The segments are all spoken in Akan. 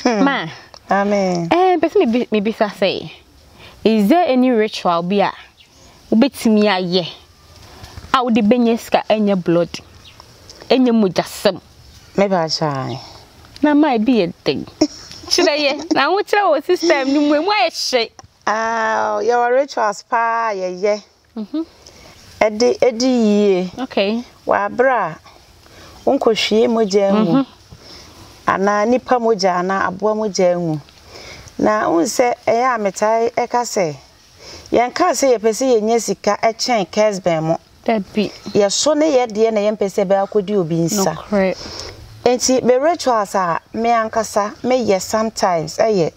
Ma. Amen. Eh, mpɛ sɛ mebisa sɛ, is there any ritual bi a wobɛtumi ayɛ a wode bɛnya sika ɛnyɛ blood, ɛnyɛ mogyasɛm? Meba akyɛ. Na ma ebi yɛ den. Kyerɛ yɛ, na ahokyerɛ wɔ system no mu, emu ayɛ hye. Ah, yɛwɔ rituals paa yɛyɛ. Ɛde edi yie. Okay. Wɔ abere a wonkɔhwie mogya ngu anaa nipa mogya anaa aboa mogya ngu. Na wohu sɛ ɛyɛ a metaa ɛka sɛ yɛnkaa sɛ yɛpɛ sɛ yɛnya sika kyɛn Kesben mo. Dabi. Yɛso ne yɛ deɛ na yɛmpɛ sɛ ɛbɛyɛ akɔdi obi nsa. Nokorɛ. Nti me rituals a me ankasa meyɛ sometimes ɛyɛ.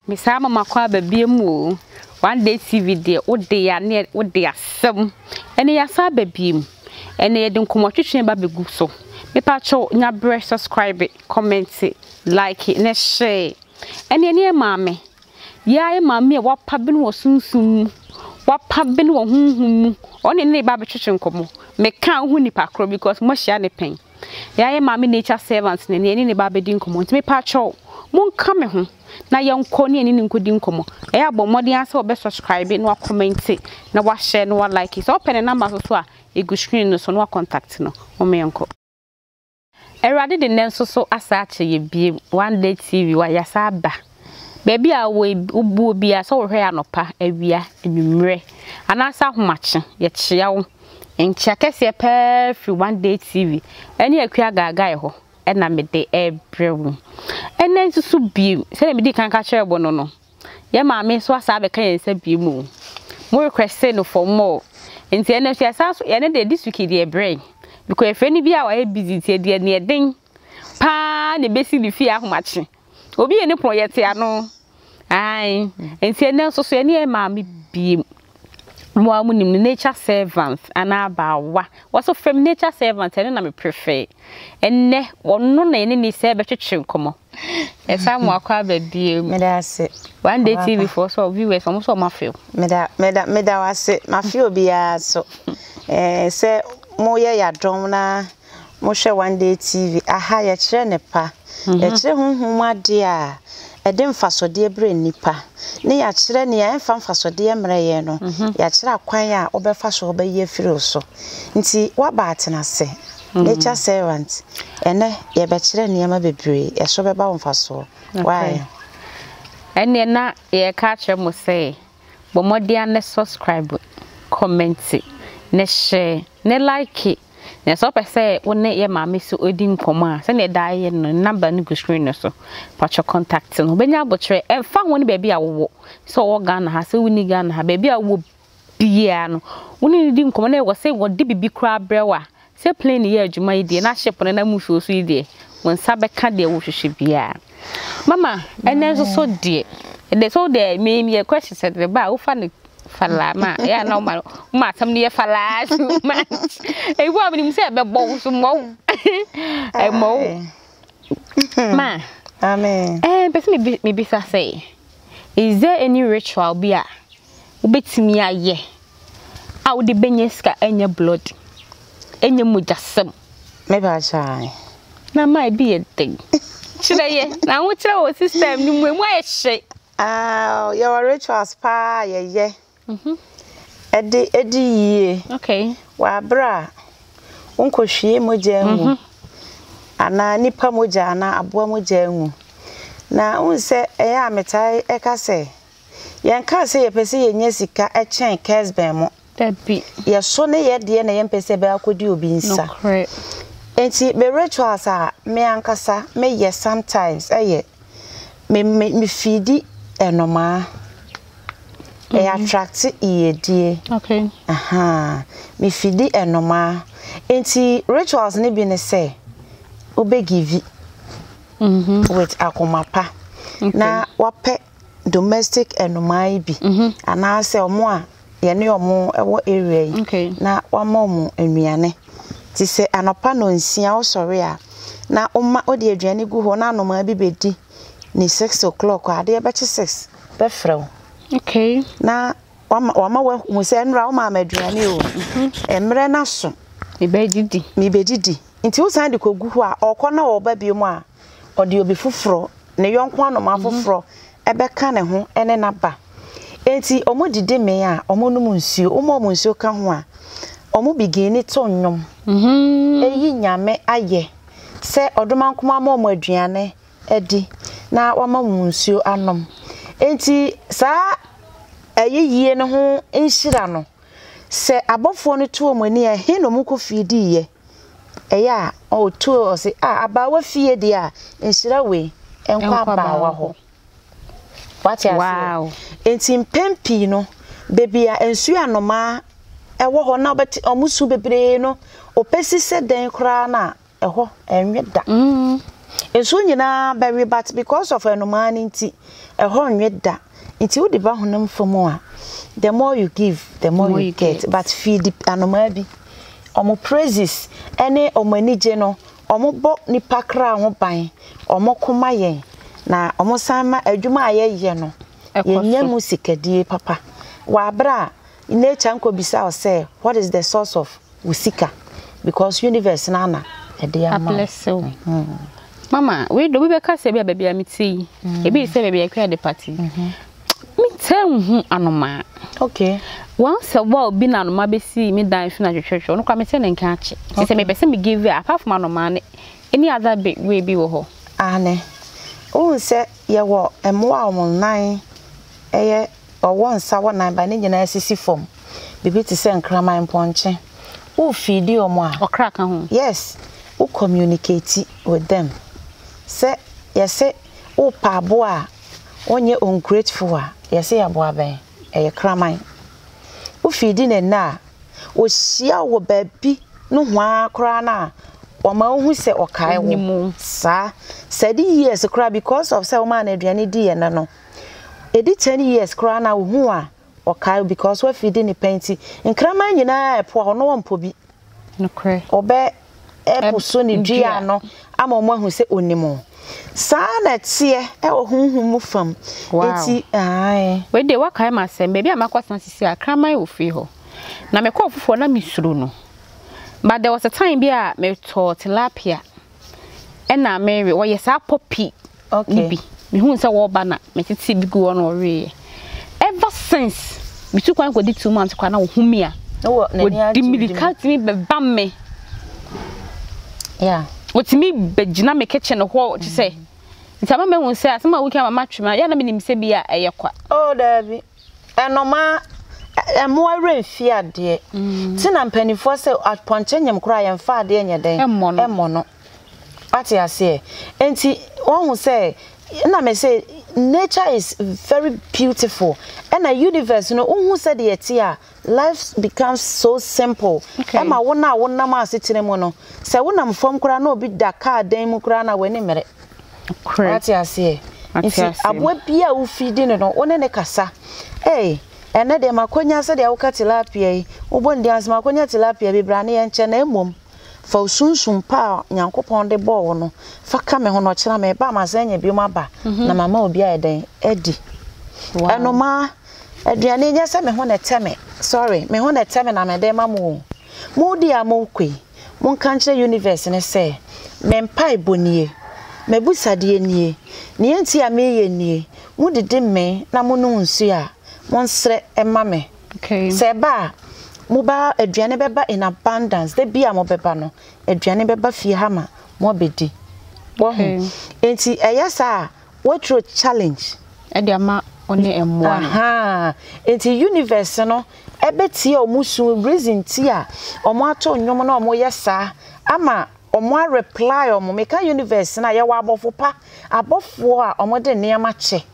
Me saa ma makɔ aba biam oo. One day TV deɛ wo de ya ne wo de asɛm. Ɛnɛ yɛasan aba biam. Ɛnɛ yɛde nkɔmmɔ twetwe ba bɛgu so. Mepa kyɛw nya berɛ subscribe, comment, like ne share. Ɛnɛ yɛne yɛn maame Yɛ ara yɛ maame a wapa bene wɔ sunsum mu, wapa bene wɔ honhom mu, ɔne ne reba abɛtwetwe nkɔmmɔ. Meka a wohu nipa korɔ because moahyia ne pɛn. Yɛ ara yɛ maame nature servant na ɛne ne ba abɛdi nkɔmmɔ. Nti mepa kyɛw, monka me ho na yɛnkɔ ne yɛne no nkɔdi nkɔmmɔ. Ɛyɛ a bɔ mmɔden ara sɛ wobɛ subscribe na wakɔmɛnte na wahyɛ na walike. Sɛ wopɛ ne number nso so a, ɛgu screen no so na wacontact no. Momma yɛnkɔ. Awurade de nnɛ nso so asa akyɛ yɛ biem one day TV wa yasa aba baabi a wɔ wɔ bia sɛ wɔhwɛ yɛ anɔpa awia anwummerɛ anaasɛ ahomakye yɛkyea wo nkyea kɛseɛ paa firi one day TV ɛne akua gaagae hɔ ɛna mede ɛrebrɛ wo ɛnɛ nso so biem sɛdeɛ medi kan ka kyerɛ wo no no Yɛ maame nso asan abɛka yɛn nsa bio mu. Mo requeste no for more. Nti ɛnɛ nso yɛsan so ɛnɛ deɛ this week deɛ ɛbrɛ. Because efrɛ no bi a wayɛ busy nti ɛdeɛ neɛ den paa na ebesi ne fie ahomakye. Obi yɛ ne pɔn yɛte ano. Ae. Nti ɛnɛ nso so yɛne yɛ maame biem. Mo a mo nim no nature servant anaa abaawa. Wɔso frɛ me nature servant ɛno na me prefer. Ɛnɛ ɔno na yɛne ne sɛ bɛtwetwe nkɔmmɔ. Ɛsa mo akɔ aba bio. Meda ase. One day TV foɔ so viewers wɔn so wɔn afe. Meda meda meda wase mafe obiara so. Eh sɛ mo yɛ yadɔm na mo hwɛ One Day TV aha yɛkyerɛ ne pa. Mhm. Yɛkyerɛ honhom mu adeɛ a ɛde mfasodeɛ brɛ nnipa ne yɛakyerɛ nea ɛmfa mfasodeɛ mmerɛ yɛn no mhm. yɛakyerɛ akwan a wobɛfa so wobɛyi afiri wo so nti woaba atena ase Nature servant, ɛnɛ yɛbɛkyerɛ nneɛma bebree, ɛso bɛba wo mfasoɔ. Why? Ɛnneɛ na yɛreka akyerɛ mo sɛ, bɔ mmɔden ara na subscribe, comment, ne share, ne like. Na sɛ wopɛ sɛ wo ne yɛ maame so di nkɔmmɔ a, sɛdeɛ daa yɛ no, ne number no gu screen no so. Patwɔ contact no. Wobɛnya abokyerɛ, ɛmfa ho ne baabi a wowɔ, sɛ wowɔ Ghana ha, sɛ wonni Ghana ha, baabi a wowɔ biara no, wo ne no di nkɔmmɔ na ɛwɔ sɛ wɔde biribi koraa brɛ wo a, sɛ plane yɛ adwuma yi deɛ, na ship no nam nsuo so yi deɛ, wo nsa bɛka deɛ wohwehwɛ biara. Mama, ɛnɛ nso so deɛ, ɛdɛ so deɛ, me yɛ question sɛ deɛ ba a, wofa no falaa ma, ɛyɛ a na woma woma asɛm no yɛ falaa too much. Ebi a menim sɛ ɛbɛbɔ wo so mmɔ wo. Ɛmmɔ wo. Ma, Amen. Eh, mpɛ sɛ mebisa sɛ, is there any ritual bi a wobɛtumi ayɛ a wode bɛnya sika ɛnyɛ blood, ɛnyɛ mogyasɛm? Meba akyɛ. Na ma ebi yɛ den. Kyerɛ yɛ, na ahokyerɛ wɔ system no mu, emu ayɛ hye. Ah, yɛwɔ rituals paa yɛyɛ. Ɛde edi yie. Okay. Wɔ abere a wonkɔhwie mogya ngu anaa nipa mogya anaa aboa mogya ngu. Na wohu sɛ ɛyɛ a metaa ɛka sɛ yɛnkaa sɛ yɛpɛ sɛ yɛnya sika kyɛn Kesben mo. Dabi. Yɛso ne yɛ deɛ na yɛmpɛ sɛ ɛbɛyɛ akɔdi obi nsa. Nokorɛ. Nti me rituals a me ankasa meyɛ sometimes ɛyɛ me me me feedi nnomaa. Ɛyɛ attracte iyedie. Okay. Ahaa. Me feedi nnomaa. Nti rituals no bi ne sɛ wobɛ give with akoma pa. Na wapɛ domestic nnomaa yi bi. Anaasɛ ɔmo a yɛne ɔmo wɔ area yi. Okay. Na wama ɔmo nnuane. Nti sɛ anɔpa nɔnsia wosɔre a na woma wode aduane gu hɔ na anomaa bi bɛdi ne 6 o'clock a adeɛ bɛkye 6 bɛfrɛ wo. Okay. Na Wama wama wahu sɛ nnora womaa me aduane o. Mmerɛ no aso. Mebɛdidi. Mebɛdidi. Nti wosan de kɔgu hɔ a, ɔkɔ na ɔba bio mu a, ɔde obi foforɔ, ne yɔnko anomaa foforɔ bɛka ne ho ne no aba. Enti wɔdidi mee a, wɔnom nsuo. Woma wɔn nsuo ka ho a, wɔn bigini to nnwom yi Nyame ayɛ sɛ ɔdomankoma ama wɔn aduane adi na wama wɔn nsuo anom. Enti saa ayɛyie no ho nhyira no, sɛ abɔfoɔ no to wɔn ani a, ɛhe na wɔkɔ fie diiɛ? Ɛyɛ a, ɔto ɔse, ah, abaawa fie deɛ a, nhyira wei nkɔ abaawa hɔ. Wate aseɛ? Wow. Enti mpɛn pii no, baabi a nsuo anomaa ɛwɔ hɔ na wobɛte wɔn su bebree no, ɔpɛsi sɛ dɛn koraa no a, ɛhɔ ɛnwe da. Mm. Nsuo nyinaa bɛwe but because of anomaa no nti, ɛhɔ nwe da. Nti wode ba honam fam a, the more you give, the more, you get. get. But feed anomaa bi. Wɔn praises ɛne wɔn anigye no, Wɔbɔ nnipa kra ho ban, wɔko ma yɛn, na wɔsan ma adwuma a yɛyɛ no, yɛnya mu sikadie papa. Wɔ aberɛ a nature nkɔbisa wo sɛ what is the source of wo sika because universe no ara na ɛde ama wo. Abless wo. Mama, wei de obi bɛka sɛ ebia baabi a mete yi, ebi te sɛ baabi a Akua Adepa te yi. Mentaa nhu anomaa. Okay. Once a while bi na anoma bɛsi me dan so na twetwetwe, ɔno koraa mete ne nka akye. Nti sɛ mepɛ sɛ me give a, apart from anomaa no, any other way bi wɔ hɔ? Aane. Wohu sɛ yɛwɔ mmoa a wɔn nan yɛ, wɔwɔ nsa wɔ nan but ne nyinaa sisi fam. Biribi te sɛ nkraman, mpɔnkye. Wo feedi wɔn a. Ɔkra ka ho? Yes. Wo communicate with them. Sɛ yɛse wopɛ aboa a Wonyɛ ungrateful a, yɛse yɛ aboa bɛn? Ɛyɛ kraman. Wo feedi no nnɛ a, ɔhyia wo wɔ baabi nohoaa koraa no a, ɔma wohu sɛ ɔkae wo. Saa. Sɛ ɛdi years koraa because of sɛ womaa no aduane diiɛ nnɛ no, ɛdi ten years koraa no a, ɔhu wo a, ɔkae wo because woafeedi no pɛn nti. Nkraman nyinaa ɛpo a, ɔno ɔmpɔ bi. Nokorɛ. Ɔbɛ ɛpo so ne dua no ama wɔn ahu sɛ onim o. Saa na ɛteɛ ɛwɔ honhom mu fam. Wow. Enti ae. Wei deɛ woakae m'asɛm, baabi a makɔtena sisi a kraman wɔ fie hɔ. Na mekɔɔ foforɔ na mesuro no. But there was a time bi a metɔɔ tilapia ɛna mewe, wɔyɛ saa poppy no bi. Mehuu sɛ wɔreba na metete bi gu hɔ na ɔweeɛ. Ever since, metu kwan kɔdi 2 months koraa na ɔhu me a, wɔdi mmirika tumi bɛba me. Wɔtumi bɛgyina me kitchen hɔ te sɛ, nti ama mahu sɛ asɛm a woka ama matwe me, yɛ na menim sɛ bi a ɛyɛ kwa. Oh, daabi. Ɛnomaa, mmoa werɛ mfi adeɛ. Nti na mpanimfoɔ sɛ apɔnkye nyem koraa yɛmfa adeɛ nyɛ dɛn? Mmɔ no. Wate aseɛ? Nti wahu sɛ, ɛna me se nature is very beautiful. Ɛna universe no, wohu sɛdeɛ ɛte a, life becomes so simple. Ɛma wo no a wonam asetena mu no, sɛ wonam fam koraa na obi da kaa dan mu koraa na w'ani mmere. Wate aseɛ? Nti aboa bi a wofidi no no, wo ne ne kasa. Ei, ɛnɛ deɛ makonya sɛdeɛ woka tilapia yi, wobɔ ne din ase makonya tilapia bi bra ne yɛnkyɛ na mmom fa wo sunsum pa a Nyankopɔn de bɔɔ wo no fa ka me ho na ɔkyena meba a masan anya biom aba na mama obi ayɛ dɛn adi. Ɛnomaa, aduane nyɛ sɛ me ho na ɛtɛ me, sorry, me ho na ɛtɛ me na mede ma mo o. Modi a mokɔ yi, monka nkyerɛ universe no sɛ, me mpaebɔ nie, m'abusadeɛ nie, nea enti a mereyɛ nie, modidi mee na monom nsuo a, monsrɛ mma me. Sɛ ɛba a, moba aduane bɛba in abundance, da bi a mobɛba no, aduane bɛba fie ha ma moabɛdi. Wahu? Enti ɛyɛ saa a, woaturo challenge. Ɛde ama wo ne mmoa no. Ahaa. Enti universe no ɛbɛtie wɔn su, reason ti a wɔn ato nnwom na wɔn yɛ saa ama wɔn a reply wɔn. Meka universe no a, yɛwɔ abɔfo pa, abɔfoɔ a wɔde nneɛma kyɛ.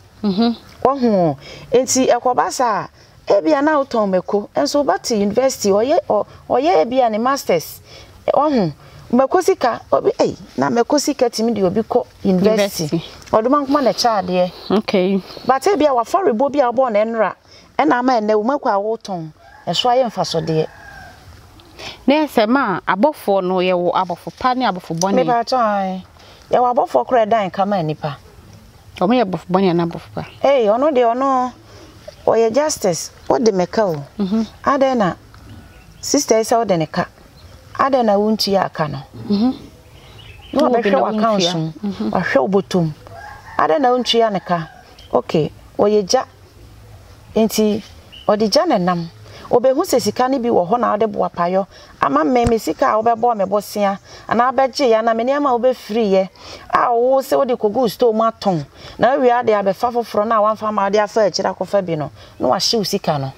Wahu o. Enti ɛkɔba saa a, ebia na wotɔn mako, nso wo ba te university, ɔyɛ ɔ ɔyɛ ebia ne masters. Wahu? Mako sika, obi ei, na mako sika tumi de obi kɔ university. Ɔdoma nkoma na ɛkyɛ adeɛ. Okay. But ebia w'afɔrebɔ bi a wobɔɔ no ɛnora, ɛna ama ɛnnɛ wo mako a wotɔn, ɛso ayɛ mfasodeɛ. Na ɛyɛ sɛ ma abɔfoɔ no, yɛwɔ abɔfo pa ne abɔfo bɔne. Mepakyɛw, ae. Yɛwɔ abɔfoɔ koraa a ɛdan ka ma nnipa. Wɔn yɛ abɔfo bɔne anaa abɔfo pa? Ei, ɔno deɛ ɔno. Ɔyɛ justice, wode me ka o. Adɛn na sister yi sɛ wode ne ka, adɛn na wontua ka no? Na wabɛhwɛ w'accounts mu, wahwɛ wo bɔtɔ mu, adɛn na wontua ne ka? Ok, ɔyɛ gya, nti ɔde gya na ɛnam. Ɔbɛhu sɛ sika no bi wɔ hɔ na wode boapayɔ ama me, me sika a wobɛbɔɔ me bosea anaa wobɛgyeeɛ anaa me nneɛma a wobɛfiriiɛ a wo sɛ wode kɔguu store mu atɔn na wowie a wode abɛfa foforɔ no a wamfa amma wode afa akyire akɔfa bi no na wahye wo sika no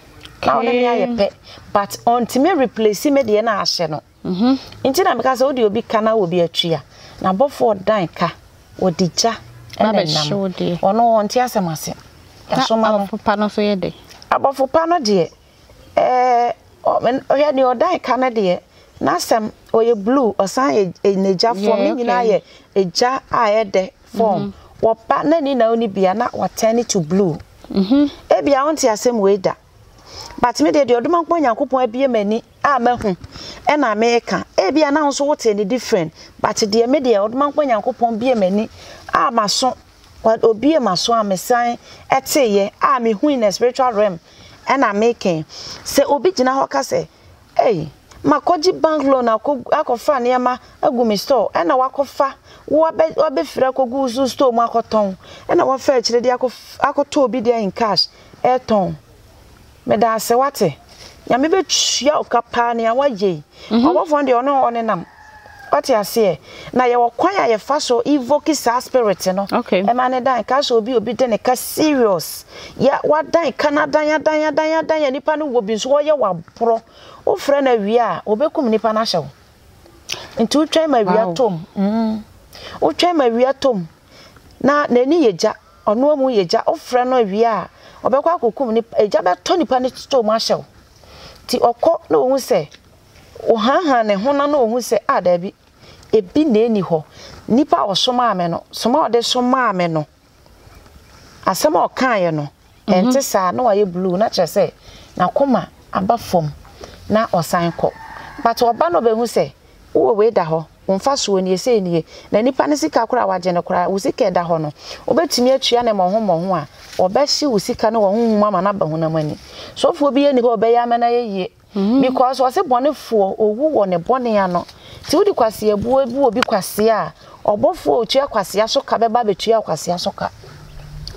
na wo ne me ayɛ pɛ but ɔntumi replace me deɛ na ahyɛ no nti na meka sɛ wode obi ka na obi atua na abɔfoɔ ɔdan ka wɔde gya ɛna nam ɔno ɔnte asɛm ase yɛasoma no. Abɔfo pa no nso yɛ dɛ? Abɔfo pa no deɛ Ɛɛ ɔhwɛ deɛ ɔdan ka no deɛ n'asɛm ɔyɛ blue ɔsan yɛ n'agya form ne nyinaa yɛ egya a ɛdɛ form mm-hmm. wɔba na ni na ɔni bia na wɔatɛn to blue mm-hmm. ebia ɔnte asɛm wei da but me deɛ deɛ ɔdoma nkpɔ nyankopɔn abie m'ani a mahu ɛna meka ebia na nso wote ne different but deɛ me deɛ ɔdoma nkpɔ nyankopɔn bie m'ani a maso Obue m'aso a mesan teeɛ a mehui in the spiritual realm ɛna meke. Sɛ obi gyina hɔ ka sɛ, Ei, makɔgye bank loan akɔ akɔfa nneɛma agu me store ɛna wakɔfa wo abɛ wabɛfiri akɔgu wo so store mu akɔtɔn ɛna wafa akyire de akɔ akɔtɔ obi deɛ in cash ɛretɔn. Meda ase wate. Nyame bɛtua wo ka paa nea woayɛ yi. Mhm. Ɔbɔfoɔ no deɛ ɔne ɔnenam. Wate aseɛ? Na yɛwɔ kwan a yɛfa so evoke saa spirit no. Okay. Ɛma ne dan ka sɛ obi obi de ne ka serious. Ya wadan ka no adan adan adan adan a nipa no wɔ bi nso ɔyɛ waborɔ. Wofrɛ no awie a ɔbɛkum nipa no ahyɛ wo. Nti wotwɛn ma awia tɔ mu. Mm. Wotwɛn ma awia tɔ mu. Na n'ani yɛ gya. Ɔno amu yɛ gya. Wofrɛ no awia a, ɔbɛkɔ akɔkum nipa. Egya bɛtɔ nipa no store mu ahyɛ wo. Nti ɔkɔ na ohu sɛ, ɔhaahaa ne ho na na ohu sɛ, ah daabi, ebi na ɛnni hɔ. Nipa a ɔsomaa me no, soma a ɔde somaa me no, asɛm a ɔkaeɛ no, ɛnte saa, na wayɛ blue, na kyerɛ sɛ n'akoma aba fam na ɔsan kɔ. But ɔba na ɔbɛhu sɛ, wowɔ wei da hɔ, Wo mfasoɔ nie, sei nie. Na nipa no sika koraa a wagye no koraa, wo sika a ɛda hɔ no, wobɛtumi atua no mmɔho mmɔho a, wɔbɛhye wo sika no wɔ honhom mu ama no aba honam ani. Sɔfoɔ biara nni hɔ a ɔbɛyɛ ama no ayɛ yie. Because wɔse bɔnefoɔ, ɔwu wɔ ne bɔne ano. Nti wode kwaseabuo bu obi kwasea a, ɔbɔfoɔ a ɔtua kwasea so ka bɛba abɛtua wo kwasea so ka.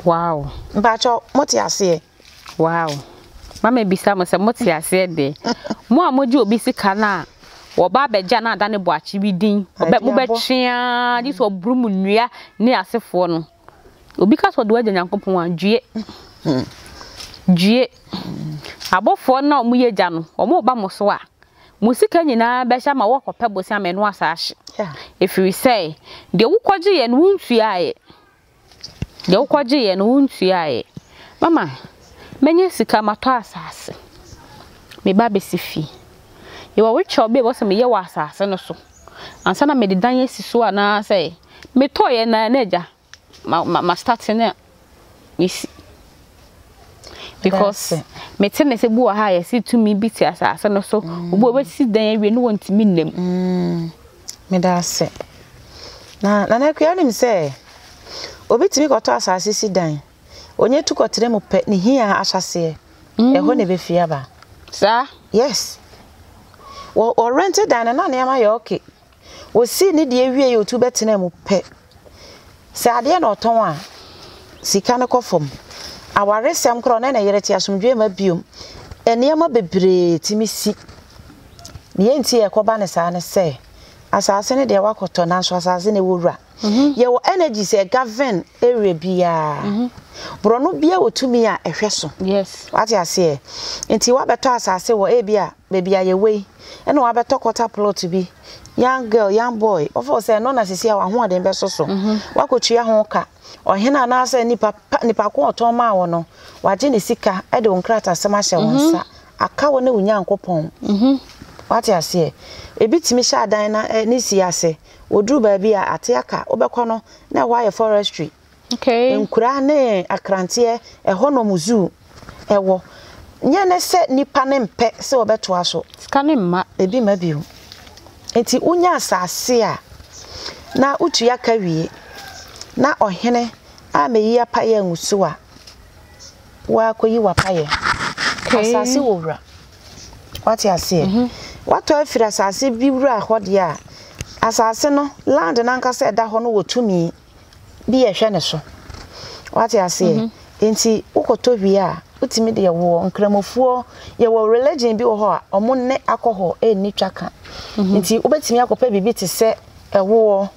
Wow. Mpakyɛw, mote aseɛ? Wow. Ma mebisa mo sɛ mote aseɛ deɛ. Mo a mogye obi sika no a wɔba abɛgye a na ada ne boakye bi din. Ɔbɛ mobɛtwe ara gye sɛ ɔboro mu nnua ne asefoɔ no. Obi ka sɛ ɔde wagya Nyankopɔn a due. Due. Abɔfoɔ no a wɔyɛ gya no, wɔreba mo so a, mo sika nyinaa bɛhyɛ ama wɔakɔpɛ bosea ama ɛno asa ahye. Ɛfiri sɛ, deɛ wokɔgyeeɛ no wontuaeɛ. Deɛ wokɔgyeeɛ no wontuaeɛ. Mama, mɛnya sika matɔ asase. Meba abɛsi fie. Yɛwɔ ritual bi a ɛwɔ sɛ meyɛ wɔ asase no so ansa na mede dan asi so anaasɛ metɔeɛ no ara na agya ma ma ma start na mesi. Because mete ne sɛ bi wɔ ha a yɛse tumi bi te asase no so. Obi wɔ hɔ ɔbɛsi dan awie na wɔntumi nna mu. Meda ase. Na Nana Akua wonim sɛ obi tumi kɔtɔ asase si dan, ɔnya tu kɔtena mu pɛ, ne hia ahyɛaseɛ, ɛhɔ na ɛbɛfi aba. Saa? Yes. Wɔ ɔrente dan no na nneɛma yɛ okay. Ɔsii ne deɛ wieeɛ ɔtu bɛtenaa mu pɛ, sɛ adeɛ na ɔtɔn a, sika no kɔ fam. Awaresɛm koraa ɔne ne yere te asomdwoeɛ mma biom. Nneɛma bebree tumi si. Nea enti a ɛkɔba no saa ne sɛ, asase no deɛ woakɔtɔ nanso asase no ɛwɔ wura. Yɛwɔ energies a ɛgovern area biara. Borɔno biara wɔ tumi a ɛhwɛ so. Wate aseɛ? Nti woabɛtɔ asase wɔ ebi a baabi a yɛwɔ yi, ɛna woabɛtɔ quarter plot bi, young girl, young boy, wofeel sɛ ɛno na sisi a w'ahoɔden bɛso so. Woakɔtua ho ka. Ɔhene anaasɛ nipa pa, nipa ko a ɔtɔn maa wo no, wagye ne sika de wo nkratasɛm ahyɛ wo nsa. Aka wo ne wo Nyankopɔn. Wate aseɛ? Ebi tumi hyɛ adan na eh, ne si ase. Wɔduru baabi a, ate aka. Wobɛkɔ no, na ɛhɔ ayɛ forestry. Okay. Nkuraa ne akranteɛ, ɛhɔ na wɔn zoo ɛwɔ. Nyɛ ne sɛ nipa no mpɛ sɛ wɔbɛtoa so. Sika no mma. Ebi mma bio. Nti wonya asase a, na wotua ka wie, na ɔhene ammɛyi apaeɛ angu so a, woakɔyi w'apayɛ. Asase wɔ wura. Wate aseɛ? Mhm. Woatɔ afiri asase bi wura hɔ deɛ a, asase no, land no ankasa ɛda hɔ no wɔ tumi bi a ɛhwɛ ne so. Wate aseɛ? Mhm. Nti wokɔtɔ wie a, wotumi de ɛwoɔ. Nkramofoɔ, yɛwɔ religion bi wɔ hɔ a, wɔn ne alcohol ɛnni twaka. Mhm. Nti wobɛtumi akɔpɛ biribi te sɛ ɛwoɔ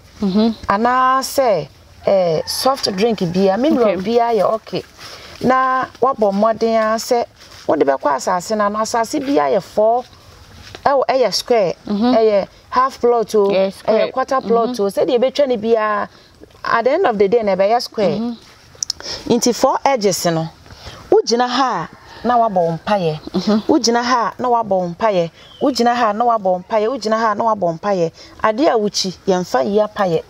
anaasɛ eh, soft drink bia, mineral okay. bia yɛ okay. Na wabɔ mmɔden ara sɛ wode bɛkɔ asase no ano. Asase bia yɛ four, ɛwɔ ɛyɛ square, mm-hmm. ɛyɛ half plot o, ɛyɛ quarter plot mm-hmm. o. Sɛdeɛ ebetwa no biara, at the end of the day na ɛbɛyɛ square. Mm-hmm. Nti four edges no, wogyina ha a na wabɔ wo mpaeɛ. Wogyina ha a na wabɔ wo mpaeɛ. Wogyina ha a na wabɔ wo mpaeɛ. Wogyina ha a na wabɔ wo mpaeɛ. Adeɛ a wokyi, yɛmfa yi apaeɛ.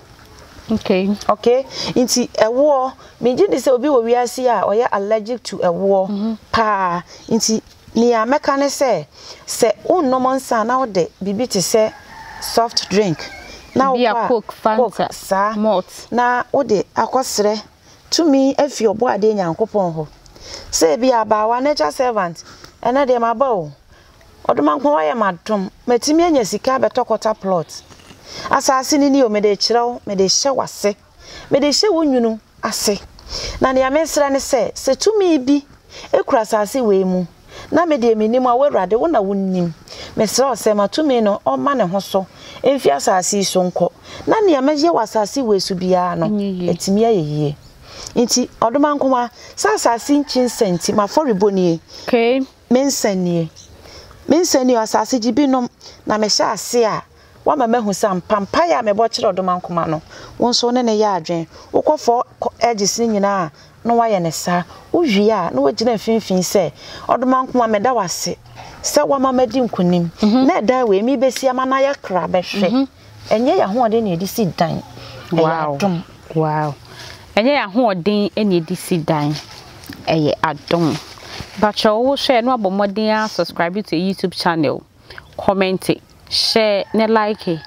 Okay. Okay. Nti ɛwoɔ, megye di sɛ obi wɔ wiase a ɔyɛ allergic to ɛwoɔ mm -hmm. paa. Nti nea mɛka ne sɛ, sɛ wonnom nsa na wode biribi te sɛ soft drink na wokɔ a Coke, Fanta, Coke saa malt. na wode akɔsrɛ tumi afi Ɔbɔadeɛ Nyankopɔn hɔ. Sɛ ebi abaawa, nature servant, ɛnɛ deɛ maba o, Ɔdomankoma wayɛ me adom, matumi anya sika abɛtɔ quarter plot. Asase no ni o, mede rekyerɛ wo, mede rehyɛ w'ase, mede rehyɛ wo nwunu ase. Na nea mesrɛ ne sɛ, sɛ tumi bi kura asase wei mu, na me deɛ mennim a, wo Awurade, wo na wonim. Mesrɛ wo sɛ ma tumi no ɔmma ne ho so mfi asase yi so nkɔ, na nea mɛyɛ wɔ asase wei so biara no, atumi ayɛ yie. Nti, Ɔdomankoma, sɛ asase nkyi nsa nti, m'afɔrebɔ nie. Okay. Me nsa nie. Me nsa nie o, asase gye bi nom, na mehyɛ ase a, woama mahu sɛ ampa mpaeɛ a mebɔ kyerɛ Ɔdomankoma no, wo nso wo ne no yɛ adwene. Wokɔ fɔ edges no nyinaa a, na woayɛ no saa. Wowie a, na woagyina mfimfini sɛ, Ɔdomankoma, meda wo ase sɛ woama madi nkonim, na ɛdan wei merebɛsi ama no ayɛ kra bɛhwɛ. Ɛnyɛ yɛn ahoɔden na yɛde si dan, ɛyɛ adom. Wow. Ɛnyɛ yɛn ahoɔden na yɛde si dan, ɛyɛ adom. Mpakyɛw wo hwɛ na wabɔ mmɔden a subscribe to YouTube channel, comment, share ne like.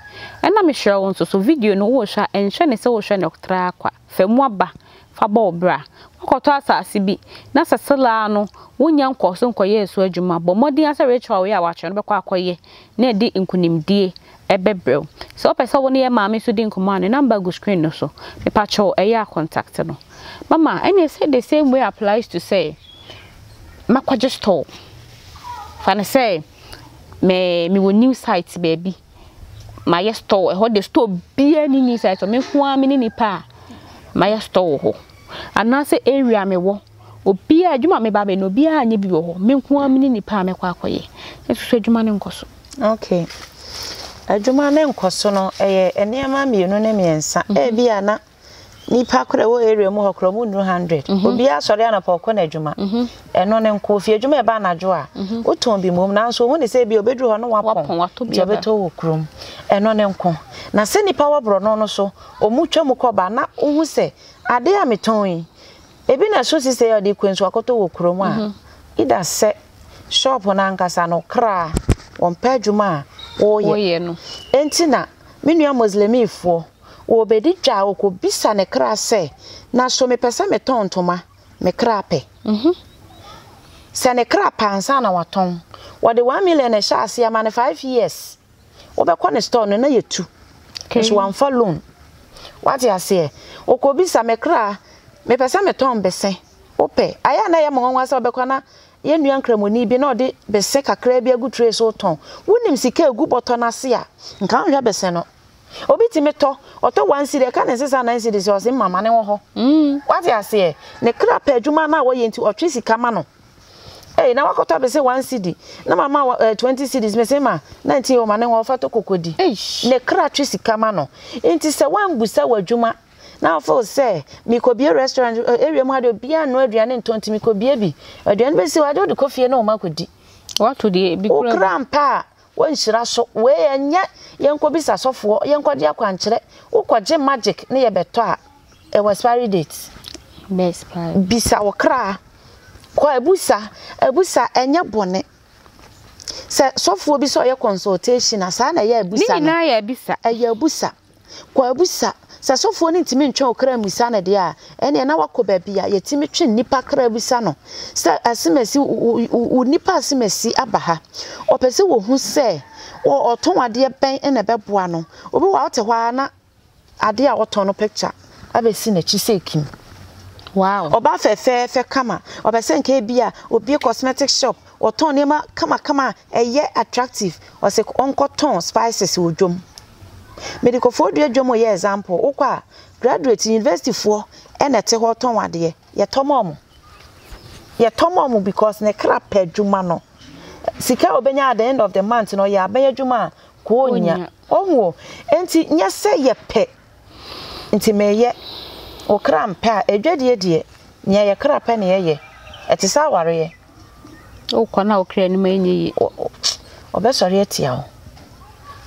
Ɛna mesrɛ wo nso so video no wohwɛ a ɛnhwɛ ne sɛ wohwɛ no traa kwa. Fa mu aba fa bɔ wo bra. Woakɔtɔ asase bi na sɛ selaa no wonnya nkɔɔ so nkɔyɛɛ so adwuma a, bɔ mmɔden ara sɛ ritual wei a wɔakyerɛ no bɛkɔ akɔyɛ na ɛde nkunimdie bɛbrɛ wo. Sɛ wopɛ sɛ wo ne yɛn maame nso di nkɔmmɔ a, ne number gu screen no so. Mepakyɛw ɛyɛ a contact no. Mama, ɛnneɛ sɛ the same way applies to sɛ mɛkɔgye store. Fa no sɛ me mewɔ new site baabi. Mayɛ store ɛhɔ de store biara ni new site hɔ. Me nko ara me ne nipa a mayɛ store wɔ hɔ. Anaasɛ area a mewɔ obiara adwuma a meba abɛyɛ no obiara nyɛ bi wɔ hɔ. Me nko ara me ne nipa a mɛkɔ akɔyɛ. Nso so adwuma no nkɔ so. Okay. Adwuma no nkɔ so no ɛyɛ nneɛma mmienu ne mmiɛnsa. Mm -hmm. Ebi a na Nipa koro ɛwɔ area mu hɔ koro ɔmo nnuru hundred. Mhm. Obiara sɔre anɔpa ɔkɔ n'adwuma. Mhm. Ɛno ne nko ofie adwuma ɛba anadwo a mhm. wotɔn bi mmom nanso ohun ne sɛ ebi obeduru hɔ no wapɔn nti ɔbɛtɔ wɔ kurom. Ɛno ne nko. Na sɛ nipa wɔ borɔno no so ɔmo twa mu kɔba na wohu sɛ ade a metɔn yi ebi na ɛso sisi yɛ ɔde kɔ nsu akɔtɔ wɔ kurom a ida sɛ shop no ankasa no kra wɔmpɛ adwuma a wɔyɛ no. Enti na me nua Muslimifoɔ Ɔrebɛdi dwa a, ɔkɔbisa ne kra sɛ, Na so mepɛ sɛ metɔn ntoma? Me kra pɛ. Sɛ ne kra pɛ ansa na watɔn. Wɔde 1 million na ɛhyɛ aseɛ ama no 5 years. Wobɛkɔ ne store no na yɛtu. Nso wamfa loan. Wate aseɛ? Ɔkɔbisa me kra, mepɛ sɛ metɔn bese. Wopɛ? Ayɛ a na ɛyɛ mo nwanwa sɛ wobɛkɔ na yɛn nua nkramoni bi na ɔde bese kakraa bi agu tray so retɔn. Wonim sika a ɛgu bɔtɔ no ase a, nka wonhwɛ bese no. Obi tumi tɔ, ɔtɔ 1 cedi, ɛka ne nsesa 9 cedis, ɔse mma ma ne wɔ hɔ. Wate aseɛ? Ne kra pɛ adwuma no a wɔyɛ nti ɔtwe sika ma no. Ei, na wakɔtɔ abese 1 cedi, na mama wa eh, 20 cedis, mese ma 19 o ma ne hɔ, ɔfa tɔ kokodi. Ne kra twe sika ma no. Nti sɛ woambusa w'adwuma na wo feel sɛ mekɔbie restaurant eh, area mu ha deɛ obiara nnoa aduane ntɔ nti mekɔbie bi. Aduane bɛsi hɔ, ade wode kɔ fie na wo mma kɔdi. Wato deɛ ebi Wo kura kra mpa a, Wɔnhyira so. Wei ɛnyɛ yɛnkɔbisa sɔfoɔ, yɛnkɔgye akwankyerɛ. Wokɔgye magic ne yɛbɛtɔ a, ɛwɔ expiry date. Bɛ expire. Bisa wo kra. Kɔ abusa. Abusa ɛnyɛ bɔne. Sɛ sɔfoɔ bi sɛ ɔyɛ consultation a, saa na ɛyɛ Ne abusa no. nyinaa yɛ abisa. Ɛyɛ abusa. Kɔ abusa. Sɛ sɔfoɔ no ntumi ntwe wo kra mmisa no deɛ a, ɛnneɛ na wakɔ baabi a yɛtumi twe nnipa kra bisa no. Sɛ asemasi, wo nipa asemasi aba ha, ɔpɛ sɛ wɔhu sɛ ɔtɔn adeɛ bɛn na ɛbɛboa no. Obi wɔ hɔ a, wote hɔ ara na adeɛ a ɔtɔn no picture abɛsi n'akyi sɛ kim. Wow. Ɔbaa fɛfɛɛfɛ kama, ɔpɛ sɛ nka ebi a obie cosmetic shop, ɔtɔn nneɛma kamakama a ɛyɛ attractive, ɔsɛ ɔnkɔtɔn spices wɔ dwam. Mede Koforidua dwam yɛ example, wokɔ a graduate university foɔ ɛna ɛte hɔ tɔn adeɛ, yɛtɔ ma ɔmo. Yɛtɔ ma ɔmo because ne kra pɛ adwuma no. Sika a ɔbɛnya at the end of the month no ɔyɛ abɛn adwuma a koo nya. Wahu o? Enti nyɛ sɛ yɛpɛ nti meyɛ. Wo kra mpɛ a, adwadie deɛ, nea yɛ kra pɛ na yɛyɛ. Ɛte sɛ awareɛ. Wokɔ na wo kra anim ɛnyɛ yie. Ɔbɛsɔre atia wo.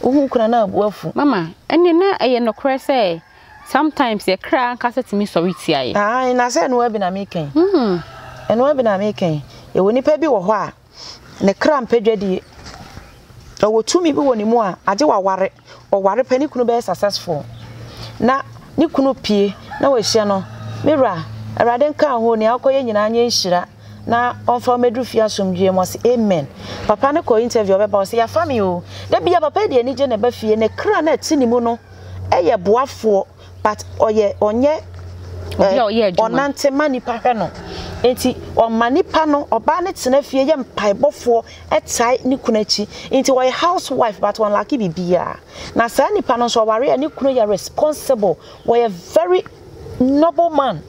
Wohu kura na abu afu. Mama, ɛnneɛ na ɛyɛ nokorɛ sɛ sometimes yɛ kra ankasa tumi sɔre tia yɛ. Ae, na sɛ ɛnoa bi na meka yi. Ɛnoa bi na meka yi. Yɛwɔ nipa bi wɔ hɔ a, Ne kra mpɛ dwadie. Ɔwɔ tumi bi wɔ ne mu a, agye waware. Ɔware pɛ ne kunu bɛyɛ successful. Na ne kunu pie na wahyia no, me wura, Awurade nka wo ho, nea wokɔyɛ nyinaa nyɛ nhyira na ɔmfa wo mmɛduru fie asomdwoeɛ mu. Ɔse amen. Papa no kɔ interview ɔbɛba ɔse yafa me o. Da bia papa yi de anigye na ɛba fie, ne kra no a ɛte ne mu no yɛ boafoɔ. but ɔyɛ ɔnyɛ Obi a ɔyɛ adwuma. ɔnante ma nipa hwɛ no nti ɔma nipa no ɔbaa no tena fie yɛ mpaebɔfoɔ ɛtae ne kunu akyi nti ɔyɛ house wife but ɔnlake biribiara na saa nipa no nso ɔware a ne kunu yɛ responsible wɔyɛ very noble man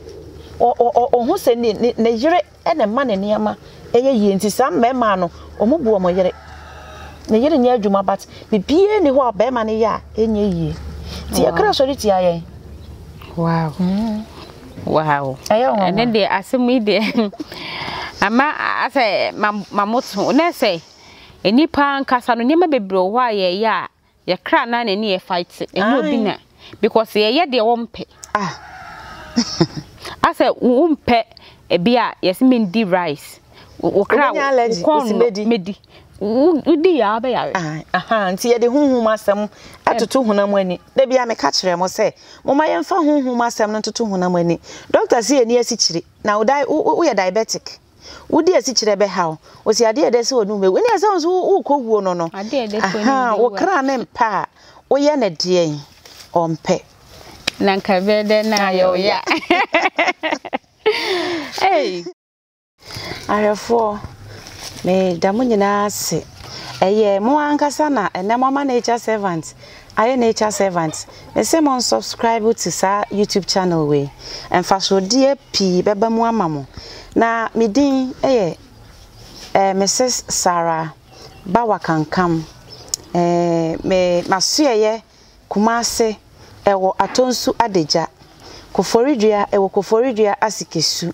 ɔ ɔ ɔhu sɛ ne ne ne yere na ɛma ne nneɛma yɛ yie nti saa mmarima no wɔn bu wɔn yere. Ne yere nyɛ adwuma but biribiara nni hɔ a barima no yɛ a ɛnyɛ yie. Nti yɛkra sɔre tia yɛn. Wow. Wow. Ɛyɛ nwanwa. Ɛne deɛ asɛm yi deɛ ama asɛ mamoto na sɛ nnipa ankasa no nneɛma bebree wɔ hɔ a yɛyɛ a Yɛ kra naa na ɛne yɛ fight ɛnyɛ obi na because yɛyɛ deɛ wɔmpɛ. Ah. Asɛ wompɛ ebi a yɛsɛ mendi rice wo kra wo kɔn no medi wodi yɛ a wobɛyare. Aha nti yɛde honhom asɛm atoto honam ani. Da bi a meka kyerɛ mo sɛ momma yɛmfa honhom asɛm no ntoto honam ani. Doctor se yɛni asikyire na woyɛ diabetic. Wodi asikyire bɛha wo. Ɔsi adeɛ a ɛdɛ sɛ ɔnum bɛwu. Ɛne ɛsɛ wo nso wokɔ wuo no no. Ahaa, wo kra ne mpɛ a, woyɛ no deɛn? Ɔmpɛ. Na nka ɛbɛyɛ dɛn na ayɛ wo ya? Ei! Ahwɛfoɔ, meda mo nyinaa ase. Ɛyɛ mo ankasa na ɛnɛ moama Nature Servant ayɛ Nature Servant. Mese mo nsubscribe to saa YouTube channel wei. Mfasoɔdeɛ pii bɛba mu ama mo. Na me din yɛ eh, Mrs. Sarah Bawa Kankam. Eh, me masoɛyɛ Kumase ɛwɔ Atonsu Adagya. Koforidua ɛwɔ Koforidua Asikesu.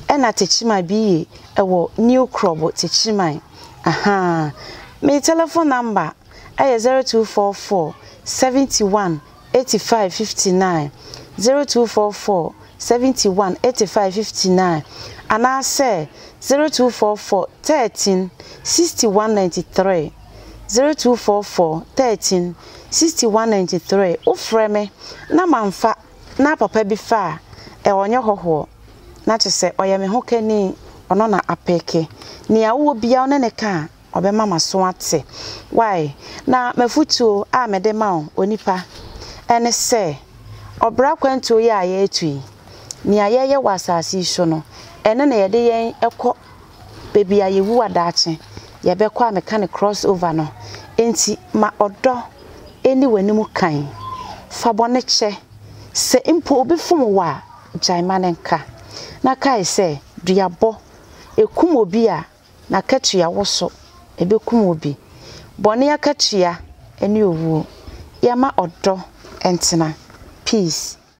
Ɛna Techiman BA ɛwɔ New Krobo Techiman. Ahaa. Me telephone number ɛyɛ 0244 71 85 59, 0244 71 85 59, anaasɛ 0244 13 61 93, 0244 13 61 93. Wofrɛ me na mamfa na papa bi fa a, ɛ ɔnyɛ hɔhoɔ, na kyerɛ sɛ ɔyɛ me hokani, ɔno na apeke. Nea wowɔ biara wo ne no ka a, Ɔbɛma m'aso ate. Wai, na m'afotuo a mede ma wo, onipa, ɛne sɛ, ɔbra kwantuo yi a yɛretu yi, nea yɛreyɛ wɔ asase yi so no, ɛno na yɛde yɛn kɔ baabi a yɛwu a daakye yɛbɛkɔ a meka no cross over no. Enti ma ɔdɔ nni w'anim kan. Fa bɔne kyɛ. Sɛ mpo obi fom wo a, gyae ma no nka. Na kae sɛ, duabɔ, ɛkum obi a, N'akatua wo so, ɛbɛkum wo bi. Bɔne akatua ne owuo. Yɛma ɔdɔ ntena. Peace.